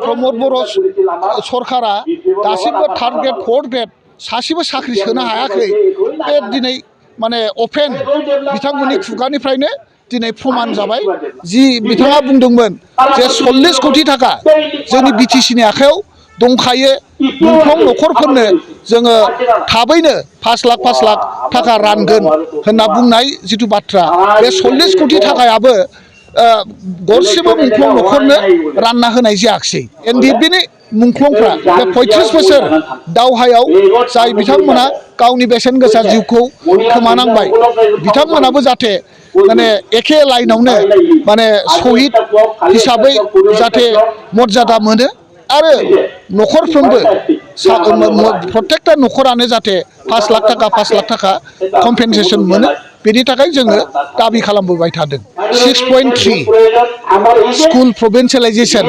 प्रमोद बरो सरकारा दासिमबो थार्ड ग्रेड फोर्थ ग्रेड सासेबो साख्रि सोनो हायाखै बे दिनै माने अपेन बिथांमोननि खुगानिफ्रायनो दिनै प्रमाण जाबाय जि बिथाङा बुंदोंमोन जे 40 कोटी थाखा जोंनि बिटिसिनि आखायाव दंखायो मोनफ्रोम न'खरफोरनो जोङो थाबैनो 5 लाख थाखा रानगोन होनना बुंनाय जिथु बाथ्रा बे 40 कोटी थाखायाबो गरसेबो मुंख्लं न'खरनो रानना होनाय जायाखै एनडिएफबिनि मुंख्लंफ्रा बे 35 बोसोर दावहायाव जाय बिथांमोना गावनि बेसेन गोसा जिउखौ खोमानांबाय बिथांमोनाबो जाहाथे माने एखे लाइनावनो माने शहीद हिसाबै जाहाथे मर्यादा मोनो आरो न'खरफ्रोमबो प्रत्येकटा न'खरानो जाहाथे 5 लाख थाखा कम्पेनसेसन मोनो बेनि थाखाय जोङो दाबि खालामबोबाय थादों 6.3 स्कुल प्रभिन्सियेलाइजेसन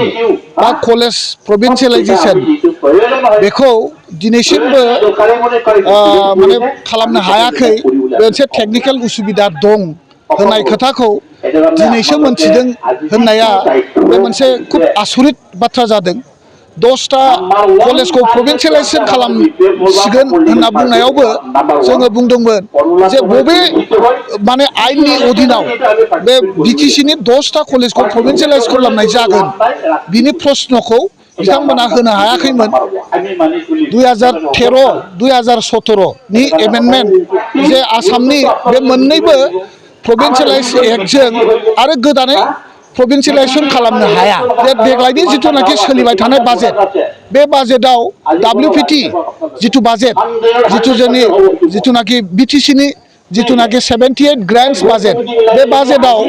बा कलेज प्रभिन्सियेलाइजेसन बेखौ दिनैसिमबो माने खालामनो हायाखै मोनसे टेकनिकेल उसुबिदा दं होननाय खोथाखौ दिनैसो मोनथिदों होननाया बे मोनसे खुब आसरित बाथ्रा जादों 10टा कलेजखौ प्रभिन्सियेलाइजेसन खालामसिगोन होनना बुंनायावबो जोङो बुंदोंमोन जे बबे माने आइननि अधीनाव बे बिटिसिनि 10टा कलेजखौ प्रभिन्सियेलाइज खालामनाय जागोन बिनि प्रश्नखौ बिथांमोना होनो हायाखैमोन 2013 2017 नि एमेन्डमेन्ट जे आसामनि बे मोननैबो प्रभिन्सियेलाइज एक्टजों आरो गोदानै प्रभिन्सियेलाइजेसन खालामनो हाया जे देग्लायनि जिथुनाखि सोलिबाय थानाय बाजेट बे बाजेटआव WPT जिथु बाजेट जिथु जोंनि जिथुनाखि बिटिसिनि जिथुनाखि 78 ग्रान्ट्स बाजेट बे बाजेटआव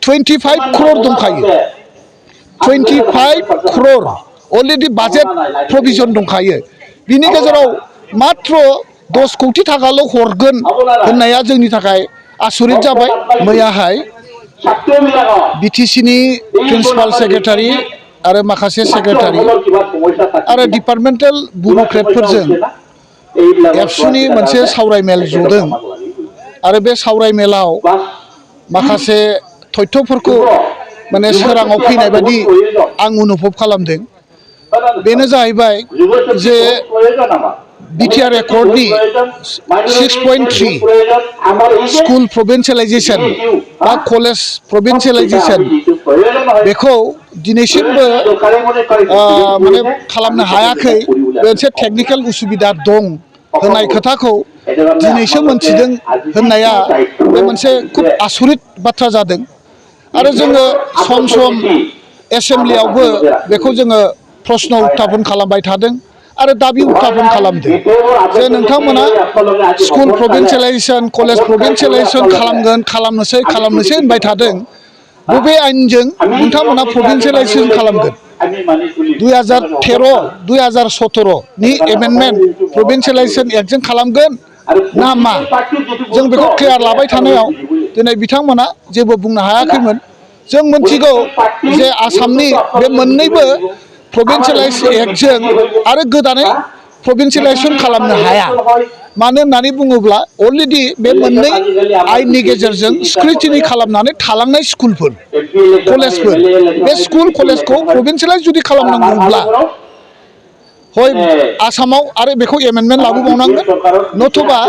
25 crore दंखायो 25 crore अलरेडि बाजेट प्रभिजन दंखायो बिनि गेजेराव मात्र 10 कोटी थाखाल' हरगोन होननाया जोंनि थाखाय आसरित जाबाय मैयाहाय बिटिसिनि प्रिन्सिपाल सेक्रेटारि आरो माखासे सेक्रेटारि आरो डिपार्टमेन्टेल ब्युरोक्रेटफोरजों एबसुनि मोनसे सावरायमेल जदों आरो बे सावरायमेलाव माखासे तथ्यफोरखौ माने सोराङाव फैनाय बायदि आं अनुभव खालामदों बेनो जाहैबाय जे बिटिआर एकर्डनि 6.3 स्कुल प्रभिन्सियेलाइजेसन बा कलेज प्रभिन्सियेलाइजेसन बेखौ दिनैसिमबो माने खालामनो हायाखै मोनसे टेकनिकेल उसुबिदा दं होननाय खोथाखौ दिनैसो मोनथिदों होननाया बे मोनसे खुब आसरित बाथ्रा जादों आरो जोङो सम सम एसेम्ब्लियावबो बेखौ जोङो प्रश्न उत्थापन खालामबाय थादों आरो दाबि उत्थापन खालामदों जे नोंथांमोना स्कुल प्रभिन्सियेलाइजेसन कलेज प्रभिन्सियेलाइजेसन खालामनोसै होनबाय थादों बबे आइनजों नोंथांमोना प्रभिन्सियेलाइजेसन खालामगोन 2013 2017 नि एमेन्डमेन्ट प्रभिन्सियेलाइजेसन एक्टजों खालामगोन ना मा जों बेखौ क्लियार लाबाय थानायाव दिनै बिथांमोना जेबो बुंनो हायाखैमोन जों मोनथिगौ जे आसामनि बे मोननैबो प्रभिन्सियेलाइज एक्टजों आरो गोदानै प्रभिन्सियेलाइजेसन खालामनो हाया मानो होननानै बुङोब्ला अलरेडि बे मोननै आइननि गेजेरजों स्क्रुटिनि खालामनानै थालांनाय स्कुलफोर कलेजफोर बे स्कुल कलेजखौ प्रभिन्सियेलाइज जुदि खालामनांगौब्ला हय आसामाव आरो बेखौ एमेन्डमेन्ट लाबोबावनांगोन नथुबा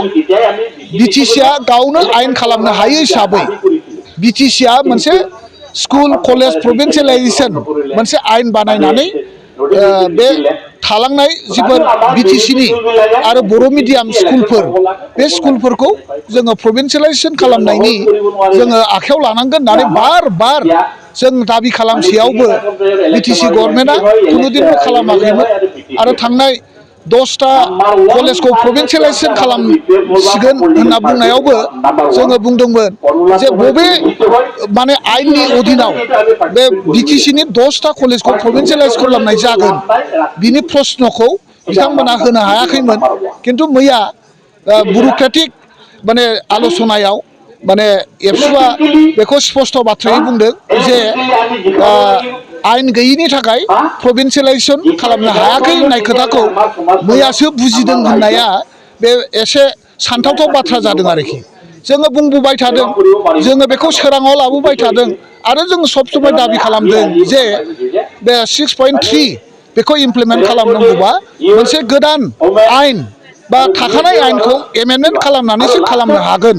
बिटिसिआ गावनो आइन खालामनो हायो हिसाबै बिटिसिआ मोनसे स्कुल कलेज प्रभिन्सियेलाइजेसन मोनसे आइन बानायनानै बे थालांनाय जिफोर बिटिसिनि आरो बर' मिडियाम स्कुलफोर बे स्कुलफोरखौ जोङो प्रभिन्सियेलाइजेसन खालामनायनि जोङो आखायाव लानांगोन होननानै बार जों दाबि खालामसेयावबो बिटिसि गभर्नमेन्टआ खुनुदिनबो खालामाखैमोन आरो थांनाय 10टा कलेजखौ प्रभिन्सियेलाइजेसन खालामसिगोन होनना बुंनायावबो जोङो बुंदोंमोन जे बबे माने आइननि अधीनाव बे बिटिसिनि 10टा कलेजखौ प्रभिन्सियेलाइज खालामनाय जागोन बिनि प्रश्नखौ बिथांमोना होनो हायाखैमोन किन्तु मैया ब्युरोक्रेटिक माने आलोचनायाव माने एबसुआ बेखौ स्पष्ट बाथ्रायै बुंदों जे आइन गैयिनि थाखाय प्रभिन्सियेलाइजेसन खालामनो हायाखै होननाय खोथाखौ मैयासो बुजिदों होननाया बे एसे सानथावथाव बाथ्रा जादों आरोखि जोङो बुंबोबाय थादों जोङो बेखौ सोराङाव लाबोबाय थादों आरो जों सब समाय दाबि खालामदों जे बे 6.3 बेखौ इमप्लिमेन्ट खालामनांगौबा मोनसे गोदान आयेन बा थाखानाय आयेनखौ एमेन्डमेन्ट खालामनानैसो खालामनो हागोन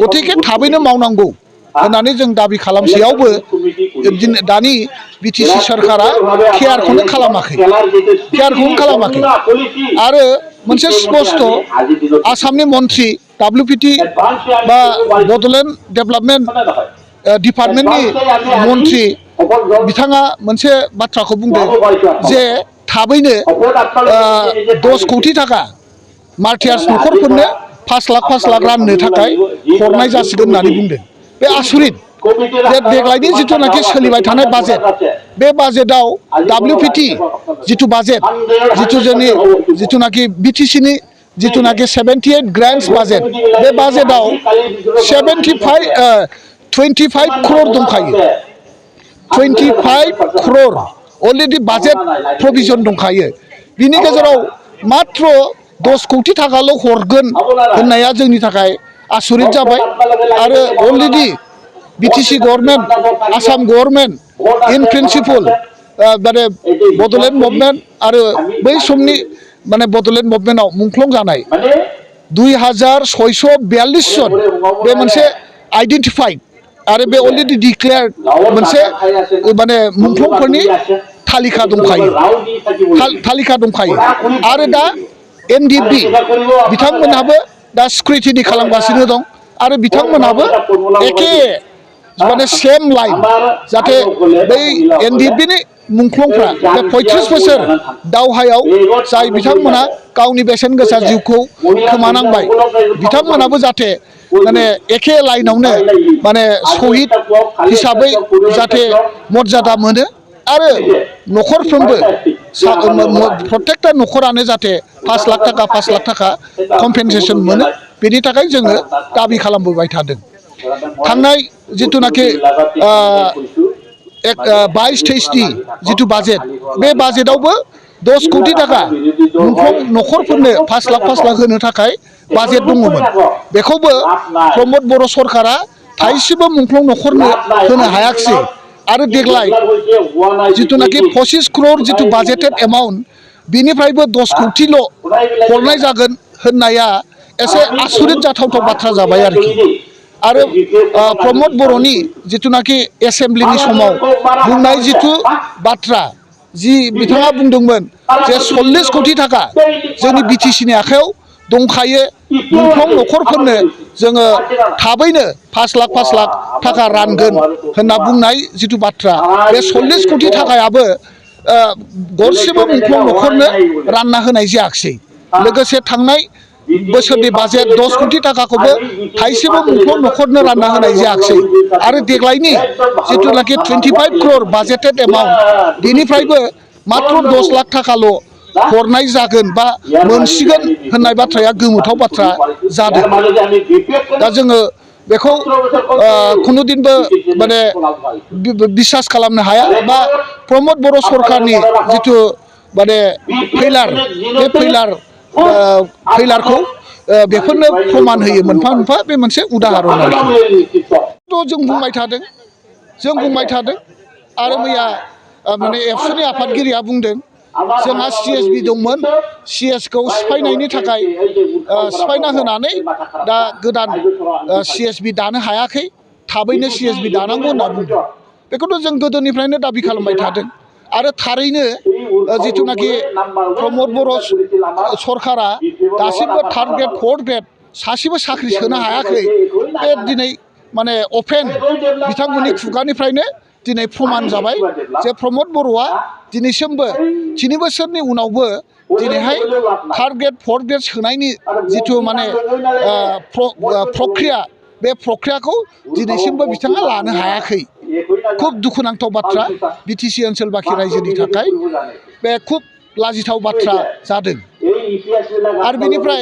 गतिके थाबैनो मावनांगौ होननानै जों दाबि खालामसेयावबो दानि बिटिसि सरकारा केयारखौनो खालामाखै आरो मोनसे स्पस्ट आसामनि मन्थ्रि WPT बा बड'लेण्ड डेभेलपमेन्ट डिपार्टमेन्टनि मन्थ्रि बिथाङा मोनसे बाथ्राखौ बुंदों जे थाबैनो 10 कौटि थाखा मार्टियार्स न'खरफोरनो 5 लाख राननो थाखाय हरनाय जासिगोन होननानै बुंदों बे आसरित जे देग्लायनि जिथुनाखि सोलिबाय थानाय बाजेट बे बाजेटआव WPT जिथु बाजेट जोंनि जिथुनाखि BTCनि जिथुनाखि 78 ग्रान्ट्स बाजेट बे बाजेटआव 25 crore दंखायो 25 crore अलरेडि बाजेट प्रभिजन दंखायो बिनि गेजेराव मात्र 10 कौटि थाखाल' हरगोन होननाया जोंनि थाखाय आसरित जाबाय आरो already BTC government Assam government in principle माने बड'लेण्ड मुभमेन्ट आरो बै समनि माने बड'लेण्ड मुभमेन्टआव मुंख्लं जानाय 2642 जन बे मोनसे आइडेन्टिफाइड आरो बे अलरेडि डिक्लेयार्ड मोनसे माने मुंख्लंफोरनि तालिका दंखायो आरो दा NDB बिथांमोनहाबो दा स्क्रुटिनि खालामगासिनो दं आरो बिथांमोनहाबो एखे माने सेम लाइन जाहाथे बै NDBनि मुंख्लंफ्रा बे 35 बोसोर दावहायाव जाय बिथांमोना गावनि बेसेन गोसा जिउखौ खोमानांबाय बिथांमोनाबो जाहाथे माने एखे लाइनावनो माने शहीद हिसाबै जाहाथे मर्यादा मोनो आरो न'खरफ्रोमबो प्रत्येकटा न'खरानो जाहाथे 5 लाख थाखा कम्पेनसेसन मोनो बेनि थाखाय जोङो दाबि खालामबोबाय थादों थांनाय जिथुनाखि 22-23 जिथु बाजेट बे बाजेटआवबो 10 कौटि थाखा मुंख्लं न'खरफोरनो 5 लाख होनो थाखाय बाजेट दङमोन बेखौबो प्रमद बर' सरकारा थाइसेबो मुंख्लं न'खरनो होनो हायाखिसै आरो देग्लाय जिथुनाखि 25 crore जिथु बाजेटेड एमाउन्ट बिनिफ्रायबो 10 कौटिल' हरनाय जागोन होननाया एसे आसरित जाथावथाव बाथ्रा जाबाय आरो प्रमद बर'नि जिथुनाखि एसेम्ब्लिनि समाव बुंनाय जिथु बाथ्रा जि बिथाङा बुंदोंमोन जे 40 कौटि थाखा जोंनि BTCनि आखायाव दंखायो मुंख्लं न'खरफोरनो जोङो थाबैनो 5 लाख थाखा रानगोन होनना बुंनाय जिथु बाथ्रा बे 40 कौटि थाखायाबो गरसेबो मुंख्लं न'खरनो रानना होनाय जायाखिसै लोगोसे थांनाय बोसोरनि बाजेट 10 कौटि थाखाखौबो थाइसेबो मुंख्लं न'खरनो रानना होनाय जायाखिसै आरो देग्लायनि जिथुनाखि 25 crore बाजेटेड एमाउन्ट बेनिफ्रायबो मात्र 10 लाख थाखाल' हरनाय जागोन बा मोनसिगोन होननाय बाथ्राया गोमोथाव बाथ्रा जादों दा जोङो बेखौ खुनुदिनबो माने बिसास खालामनो हाया बा प्रमद बर' सरकारनि जिथु माने फैलार बे फैलारखौ बेफोरनो प्रमान होयो मोनफा बे मोनसे उदाहरन आरोखि जों बुंबाय थादों आरो मैया माने एबसुनि आफादगिरिया बुंदों जोंहा CSB दंमोन CSखौ सिफायनायनि थाखाय सिफायना होनानै दा गोदान CSB दानो हायाखै थाबैनो CSB दानांगौ होनना बुंदों बेखौथ' जों गोदोनिफ्रायनो दाबि खालामबाय थादों आरो थारैनो जिथुनाखि प्रमद बर' सरकारा दासिमबो 3rd ग्रेड 4th ग्रेड सासेबो साख्रि सोनो हायाखै बे दिनै माने अपेन बिथांमोननि खुगानिफ्रायनो दिनै प्रमान जाबाय जे प्रमद बर'आ दिनैसिमबो 3 बोसोरनि उनावबो दिनैहाय 3rd ग्रेड 4th ग्रेड सोनायनि जिथु माने प्रक्रिया बे प्रक्रियाखौ दिनैसिमबो बिथाङा लानो हायाखै खुब दुखुनांथाव बाथ्रा BTC ओनसोल बाखि रायजोनि थाखाय बे खुब लाजिथाव बाथ्रा जादों आरो बेनिफ्राय